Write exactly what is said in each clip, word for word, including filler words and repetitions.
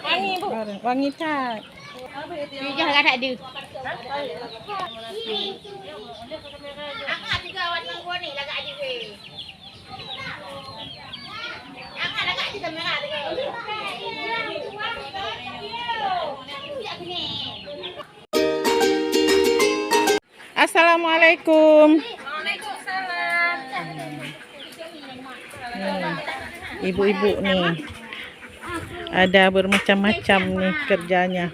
Wangi, Bu. Wangi that. Tujoh lagak that deuh. Assalamualaikum. Waalaikumsalam. Hmm. Ibu-ibu ni ada bermacam-macam ni kerjanya.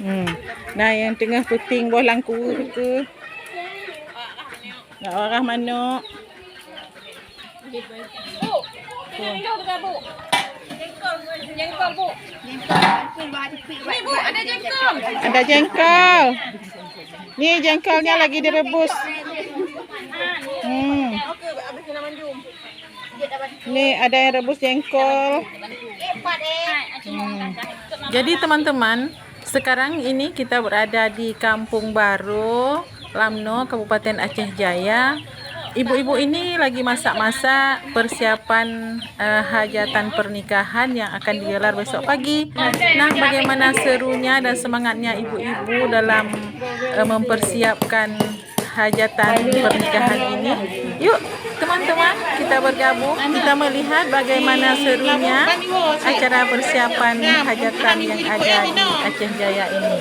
Hmm. Nah, yang tengah puting boh langkue tu. Nak warah manok. Bu, jengkol, Bu. Jengkol, Bu. Ni, Bu, ada jengkol. Ada jengkol. Ni jengkolnya lagi direbus. Hmm. Ni ada yang rebus jengkol. Hmm. Jadi teman-teman, sekarang ini kita berada di Kampung Baru, Lamno, Kabupaten Aceh Jaya. Ibu-ibu ini lagi masak-masak persiapan, eh, hajatan pernikahan yang akan digelar besok pagi. Nah, bagaimana serunya dan semangatnya ibu-ibu dalam, eh, mempersiapkan hajatan pernikahan ini. Yuk, teman-teman, kita bergabung, kita melihat bagaimana serunya acara persiapan hajatan yang ada di Aceh Jaya ini.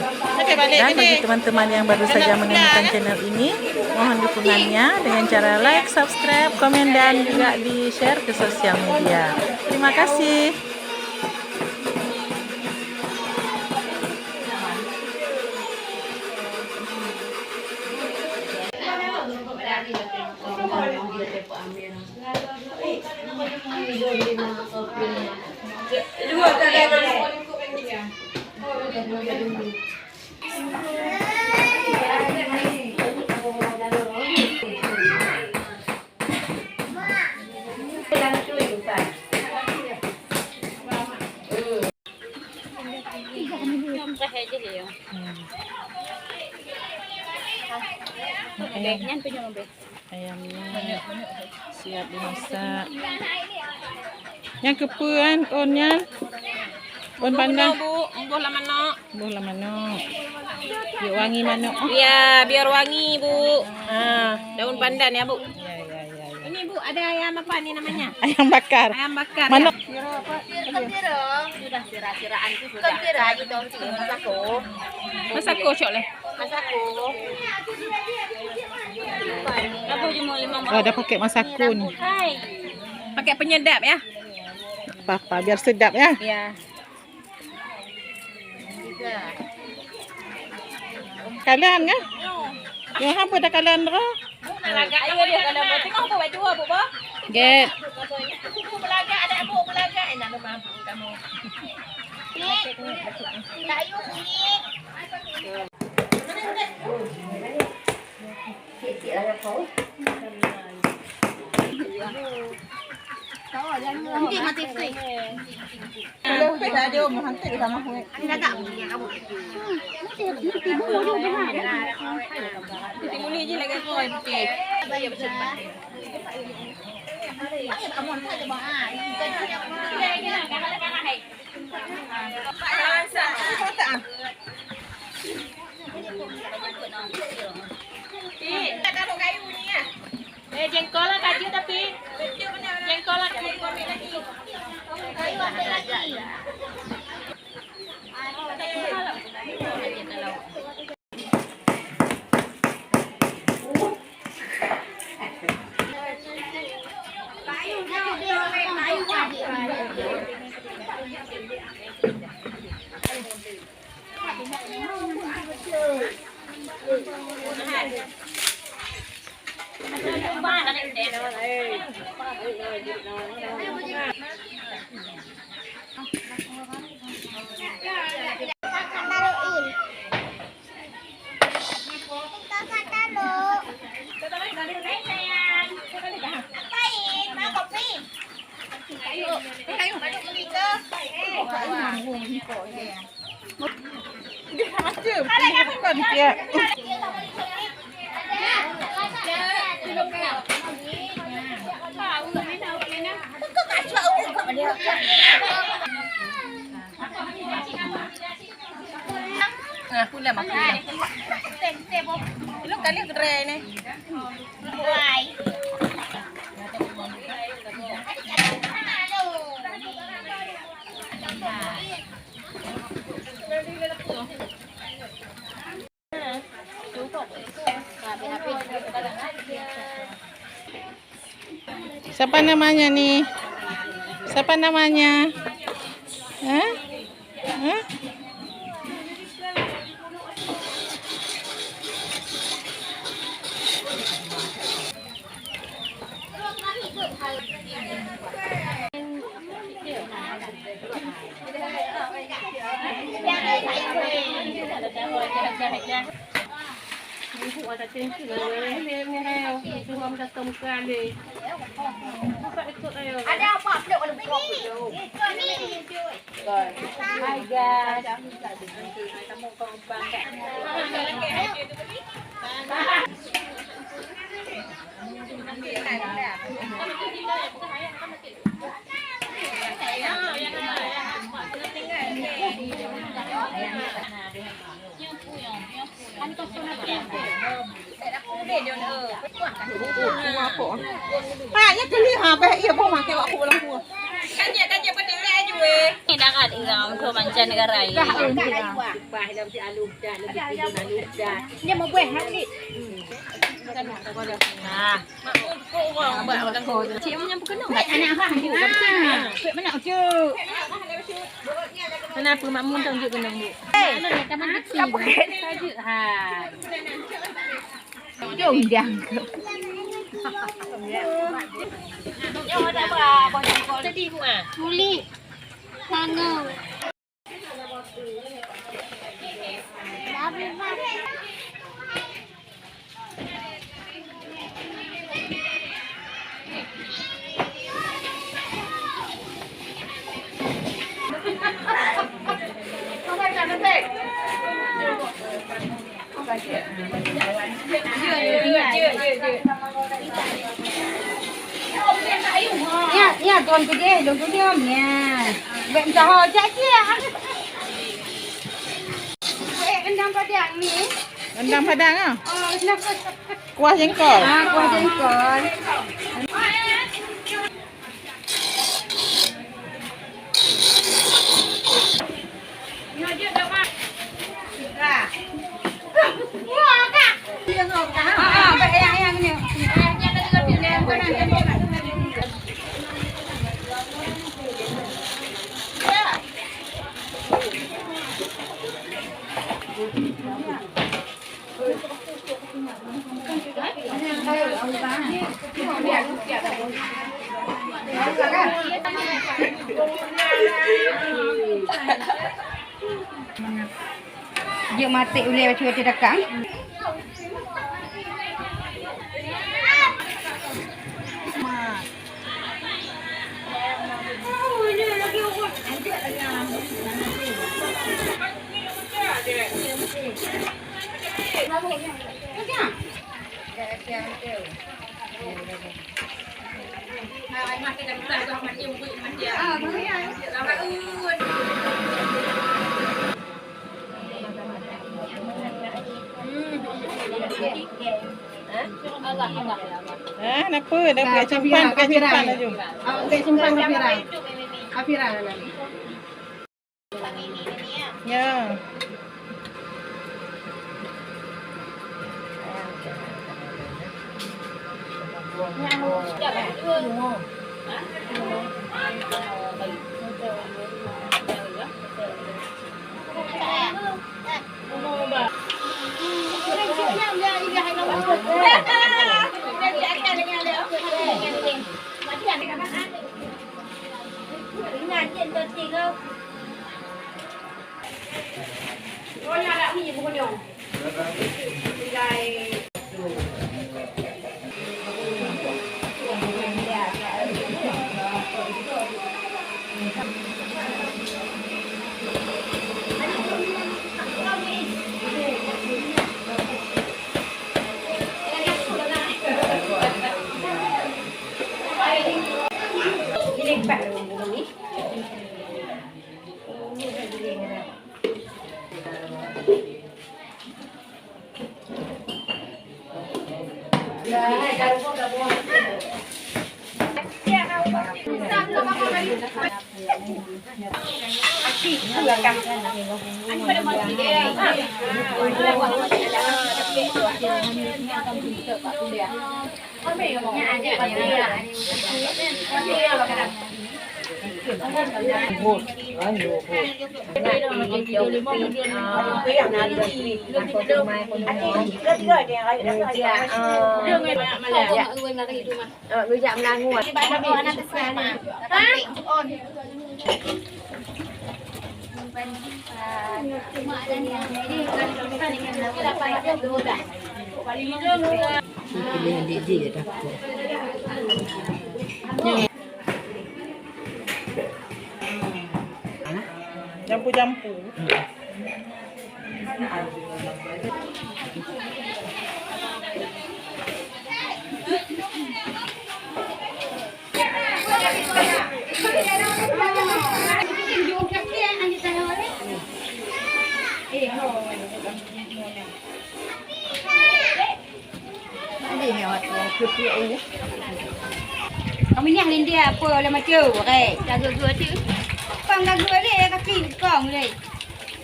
Dan bagi teman-teman yang baru saja menemukan channel ini, mohon dukungannya dengan cara like, subscribe, komen, dan juga di-share ke sosial media. Terima kasih. Ayamnya siap dimasak. Nyan keupeue nyan? Ôn pandan. Boh manok, Bu. Boh lam manok. Boh lam manok. Biar wangi manok. Ya, biar wangi, Bu. Ha, daun pandan ya, Bu. Ya, ya, ya, ya. Ini, Bu, ada ayam apa ni namanya? Ayam bakar. Ayam bakar. Manok. Ya. Sudah sira-siraan tu sudah. Masako. Masako cok leh. Masako. Oh, ada pakai masako ni. Pakai penyedap ya. Apa-apa, biar sedap ya. Ya. Kalan kan? Yang apa dah kalan tu? Ayo dia kalau mau tengok apa baju apa, Bu? Get. Bu belagak, ada Bu belagak. Eh, nak lemah kamu. Ni. Tak yuk ni. Eh, jengkol lah kaju tapi. Jengkol lah kaju. Kayu ambil lagi. Nah, aku lam, aku lam. Lu kali aku try ni. Siapa namanya nih? Siapa namanya? Hah? Hah? Ada apa? Hai, guys. Ha, nyan keuh ha, beh, iya, boh makai wak kueh lam kueh. Kan dia, kan dia berdiri aja, weh. Ni dah kat Iran, tu mancanegara ini. Dah, dah, dah. Nyan mau buah, ha, ni. Nah. Cik, mana apa? Cik, mana? Cik, mana? Cik. Kenapa Mak Mun tak tunjuk kena, Bu? Hei. Hai. Jom dia. Nyoe ada apa? Boh jengkol. Sedih, Bu, ah. Kulit. Tangan. Ya, ya, tuan tu deh, dong tu diam, ya. Bek meusaho jak je. Eh, rendam padang ni. Rendam padang ah? Oh, rendam padang. Kuah jengkol. Ah, kuah jengkol. Jeuet maté ulèe bacut-bacut dakang. Eh, kenapa? Dah pakai cempan, pakai cempan laju. Ah, pakai cempan, Kafira. Kafira, nah. Ya. Jampu-jampu. Kami ni ahli dia apa oleh macam, eh, jaga gua tu. Kong jaga dia kaki kong dia.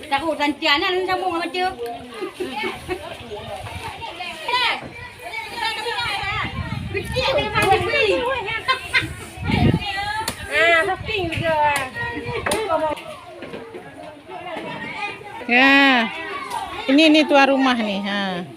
Tahu tantian nak sambung macam. Kecil dia main. Ah, shopping juga. Ya. Ini, ini tuan rumah ni. Ha.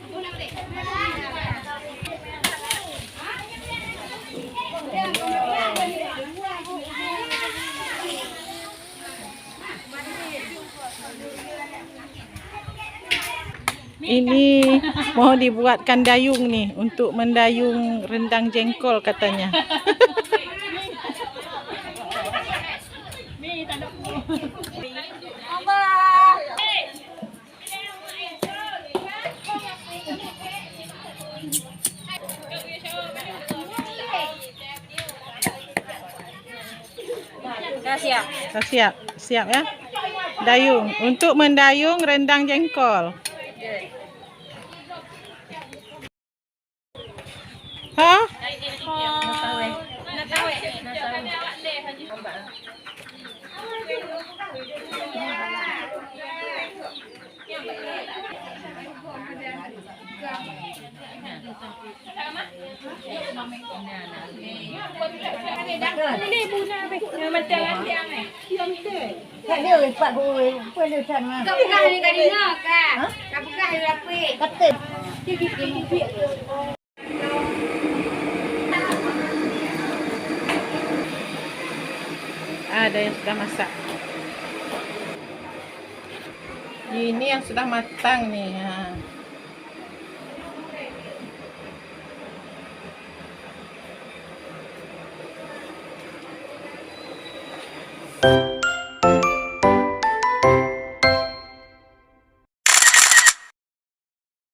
Ini mau dibuatkan dayung ni untuk mendayung rendang jengkol katanya. Dah siap. Dah siap. Siap ya. Dayung. Untuk mendayung rendang jengkol. Ha? Ada yang sudah masak. Ini yang sudah matang nih. Ha.